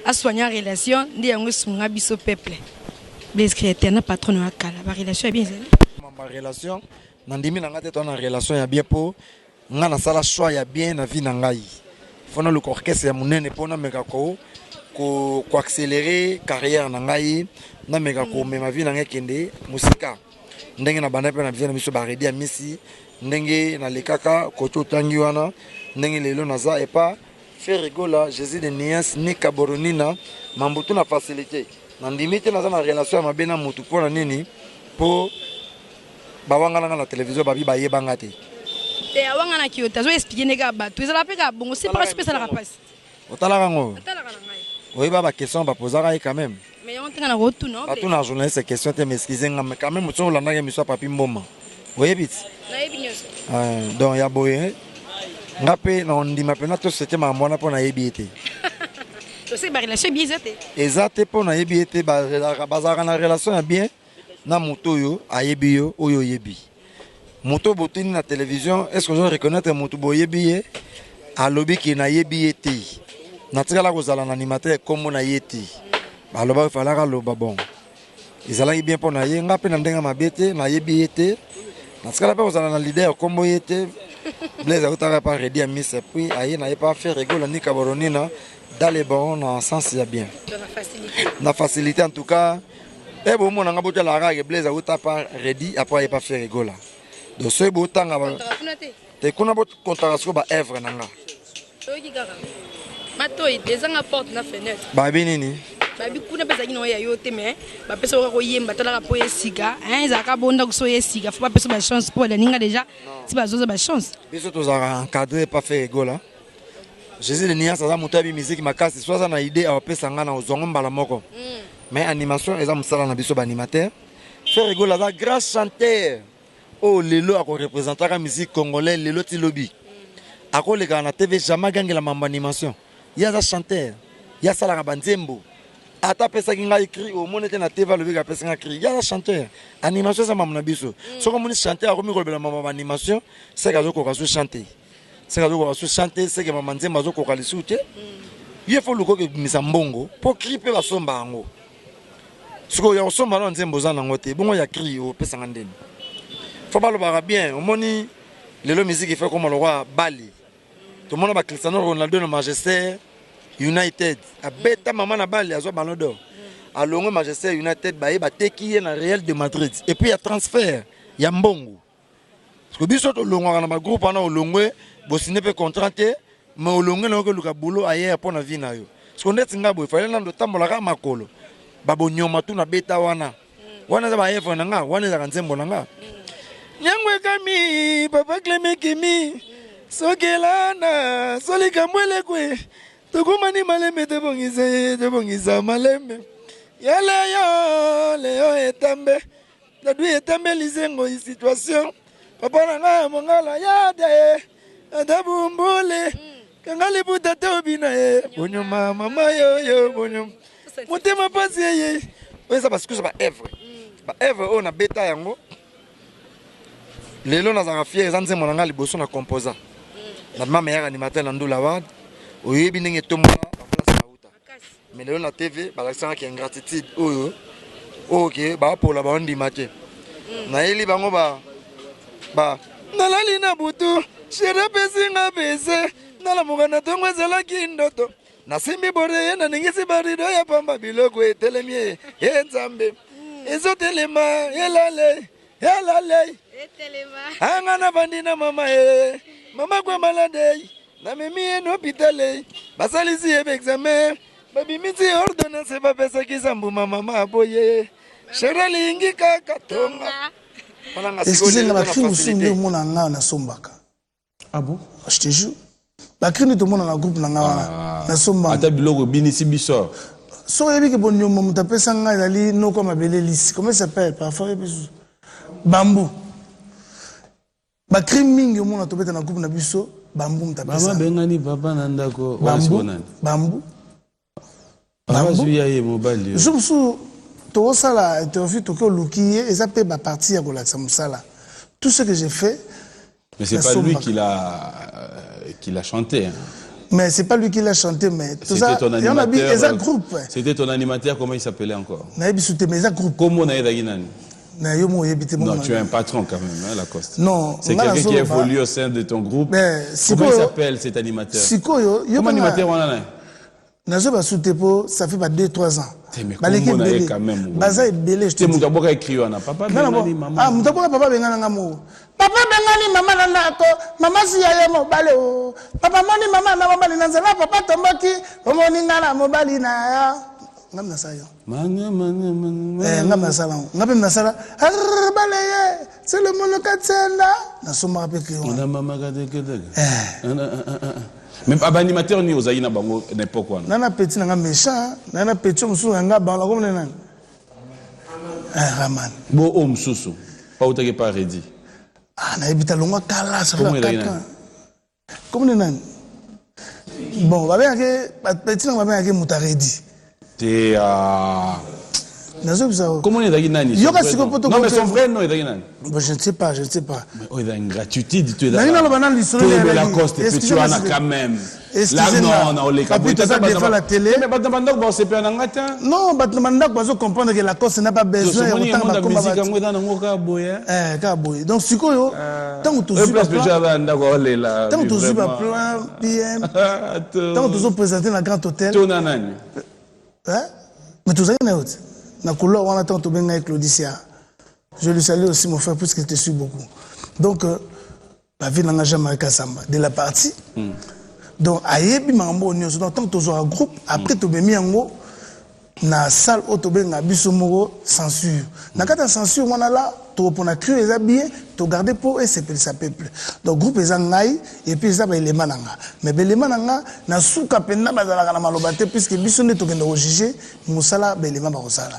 Asoigna relation nde yango esunga biso peuple. Blaise Créateur na patron na kala ba relation ya bien ezali. Ba relation na ndimi na nga te to na relation ya bien po nga na sala choix ya bien na vie na ngai. Faut na luka orchestre ya munene po na meka ko ko ko accélérer carrière na ngai, na meka ko mema vie na ngai kende musika. Ndenge na banda pe na vie na biso ba Reddy Amisi, ndenge na lekaka koto otangi wana, ndenge lelo naza epa Ferre Gola, Jesus de nuance, Nika Boronina, mambutu na facilite. Na ndimi te naza na relation ya mabe na mutu pona nini? Po bawangana nga na television babi bayeba nga te. Te awanganaki yo te, azo expliquer nde kaka batu. Ezalaka pe kaka bongo, separation pe esalaka pasi. Otalaka ngo? Natalaka na ngai. Oyeba ba question ba posaka ye quand même. Mais yango te nga nakotuna yo. Batuna journaliste question te, mais excusez nga mais quand même soki olandaki emission ya Papy Mboma. Oyebi ti? Nayebi nyonso. Donc ya boye nga pe na ondima pena to sete makambo wana po nayebi ye te. Toseki ba relation bien eza te. Eza te po nayebi ye te, bazalaka na relation ya bien na moto oyo ayebi yo, oyo oyebi. Moto oyo botuni na television, est-ce que ozo reconnaître moto boyebi ye? Alobi ke nayebi ye te. Natikala kozala na animateur kombo na ye te. Balobaki falaka aloba bon. Ezalaki bien mpo na ye, nga mpe na ndenge mabe te, nayebi ye te. Natikala mpe kozala na leader kombo ye te. Blaise autaka pa Reddy Amisi, puis aye na ye pa Ferre Gola Nika Boronina dans les bons na sens ya bien. Na facilité en tout cas. Eh bomona nga botala kaka Blaise auta pa Reddy après aye pa Ferre Gola. Donc soki botanga ba te kuna bokontaka sikoyo ba œuvre na nga. Toyoki kaka matoi te ezanga porte na fenêtre. Babi nini? Babi kuna mpe ezalaki na ya yo te mais bapesa kaka koyemba talaka mpo ye sika hein ezalaka bonda so ye sika fo bapesa ba chance mpo baninga déjà ti bazoza ba chance. Biso tozalaka encadré pa Ferre Gola. Jésus de Nuance aza moto ayebi musique makasi so aza na idée awapesa nga na ozwango mbala moko. Mais animation eza mosala na biso ba animateur. Ferre Gola aza grand chanteur. Oyo lelo ako representaka musique congolais lelo ti lobi. Akolekaka na TV jamais agangela mambo animation. Ye aza chanteur. Ye asalaka ba nzembo. Ata apesaki ngai cri omoni te na TV alobi apesi ngai cri. Ye aza chanteur. Animation eza mambo na biso. Soki omoni chanteur akomi kolobela mambo ya animation, seke azokoka su chanter. Seke azokoka su chanter, seke mama nzembo azokoka lisusu te. Ye faut luka okebimisa mbongo po cri pe basomba yango. Sikoyo ya kosomba na nzembo oza nango te, bongo ya cri opesanga ndeni. Faut balobaka bien, omoni lelo musique ifai koma lokwa bali. Tomona ba Cristiano Ronaldo na Manchester United abeta mama na bali azwa ballon d'or. Alongwe Manchester United baye bateki ye na Real de Madrid. Et puis ya transfert ya mbongo. Parce que biso tolongwaka na ba groupe wana olongwe bosine pe contrat te mais olongwe na okeluka boulot ailleurs mpo na vie na yo. Parce que ndeti nga boye fallait nando tambolaka makolo. Ba bonyoma tu na beta wana. Wana eza ba œuvre na nga, wana ezalaka nzembo na nga. Nyango ekami papa Cleme Kimi sokelana solikambo elekwe tokomani malembe tobongisa ye tobongisa malembe ya leyo leyo etambe Tadui etambe lizengo i situation papa na ngai ya mongala ya daye ata bumbule kanga liputa tobina ye bonyoma mama yoyo bonyoma motema pasi eye oyo eza basikusa ba œuvre ba œuvre oyo nabeta yango lelo nazalaka fier eza nzembo na ngai liboso na composa na ma meilleur animateur na ndula award oyebi ndenge etombola baplace nauta Mais lelo na TV balakisaka ki ingratitude oyo oyo ke bapola baondima te. Nayeli bango ba ba nalali na butu chéri apesi nga bese nalamuka na ntongo ezalaki ndoto nasimbi boreye naningisi barido ya pamba biloko etelemi ye e nzambe ezotelema elale elale anga navandi na mama e mama kwe malade Namemi ye na hôpital eh, basalisi ye examen, babimisi ye ordonnance, bapesaki za mbuma mama aboye. Chérie alingi kaka tonga. Excusez nga ba cri mosusu nde omona nga nasombaka. Ah bon? Je te jure. Ba cri nde tomona na groupe na nga wana ah, nasomba. Ata biloko ebinisi biso. Soki oyebi ke bonyombo moto apesa nga ezali noko ya mabele lisi. Comment il s'appelle? Parfois oyebi susu. Bambou. Ba cri mingi omona tobeta na groupe na biso bambu mutu apesa. Mama bengani papa na ndako bambu bambu bambu ya ye mobali yo. Jour mosusu tokosala interview toki oluki ye eza pe ba partie ya kolakisa mosala tout ce que j'ai fait. Mais c'est pas lui qui l'a euh, qui l'a chanté. Hein. Mais c'est pas lui qui l'a chanté, mais tout ça. C'était ton Et on a dit, animateur. eza groupe. C'était ton animateur, comment il s'appelait encore? Nayebi su te, mais eza groupe. Comment na ye nani? Na yo mo oyebi te. Non, tu es un patron quand même, hein, Lacoste. Non, C'est nga quelqu'un qui nazoloba. évolue au sein de ton groupe. Mais Comment il sikoyo- s'appelle, cet animateur? Sikoyo yo Comment animateur wana na? Nazoba su te, mpo ça fait ba 2 3 ans. Te, mais Baleki kombo na ye ebele. quand même. Baza ebele, je te Te dis. moto aboka écrit wana. Papa Nga na bengani ah mama. Moto akoka papa bengana nga moko, papa bengani mama na ndako, mama siya ye mobali o papa moni mama na mobali na nzela, papa tomboki omoni nga na mobali na yo, nga nasala yo. Mana, mana, mana. Eh, nga nasala yango, nga mpe nasala bale ye selemonoka tienda, nasombaka mpe cri wana. Ona mama kadekadeka. Eh. Ah, ah, ah, ah. Mais ba animateur ni ozali na bango na époque wana? Na petit na nga méchant, na petit mosusu na nga bango nakomona nani. Eh, Raman. Bo oyo mosusu pautaki pa Redi? Ah, nayebi te, alongwa kala, ça fait Comment ezalaki 4 nani? ans. Komona nani, bon, babengaki petit nanga, babengaki moto aredi. Te, ah. Nazobisa. Comment ezalaki nani? Yoka Son vrai sikoyo nom. po Non, mais son vrai nom ezalaki nani? Bon, je ne sais pas, je ne sais pas. Mais oyo eza ingratitude to. Nangi naloba nanu lisolo Toyebela. ezalaki. Coste petit Excusez-moi, wana s'il- quand même. Excusez-moi. Là, non, na oleka. Papi, toza devant la télé. Mais bato na bandako baosepela na nga te. Non, bato na bandako bazocomprendre que Lacoste n'a pas besoin ya Tomoni kotanga monde ya bakomba musique bato. yango eza nango kaka boye. Eh, kaka boye. Donc sikoyo ntango tozwi Place baplan mpe aza ndako aolela. Ntango tozwi baplan PM, ntango tozoprésente na Grand Hôtel. Tona nani? Hein? Mais tozalaki na yo te na couloir wana ntango tobengai Claudicia. Je lui salue aussi, mon frère, puisque je te suis beaucoup. Donc bavi nanga Jean-Marie Kasamba de la partie, donc ayebi makambo oyo nyonso. Donc ntango tozwaka groupe, après tobemi yango na salle oyo tobengaka biso moko censure. Na kati ya censure wana la tokopona cri eza bien, togarde mpo esepelisa peuple. Donc groupe eza ngai et puis eza baelema na nga, mais baelema na nga na suka mpenza bazalaka na maloba te, puisque biso nde tokende kojuge mosala baelema bakosala.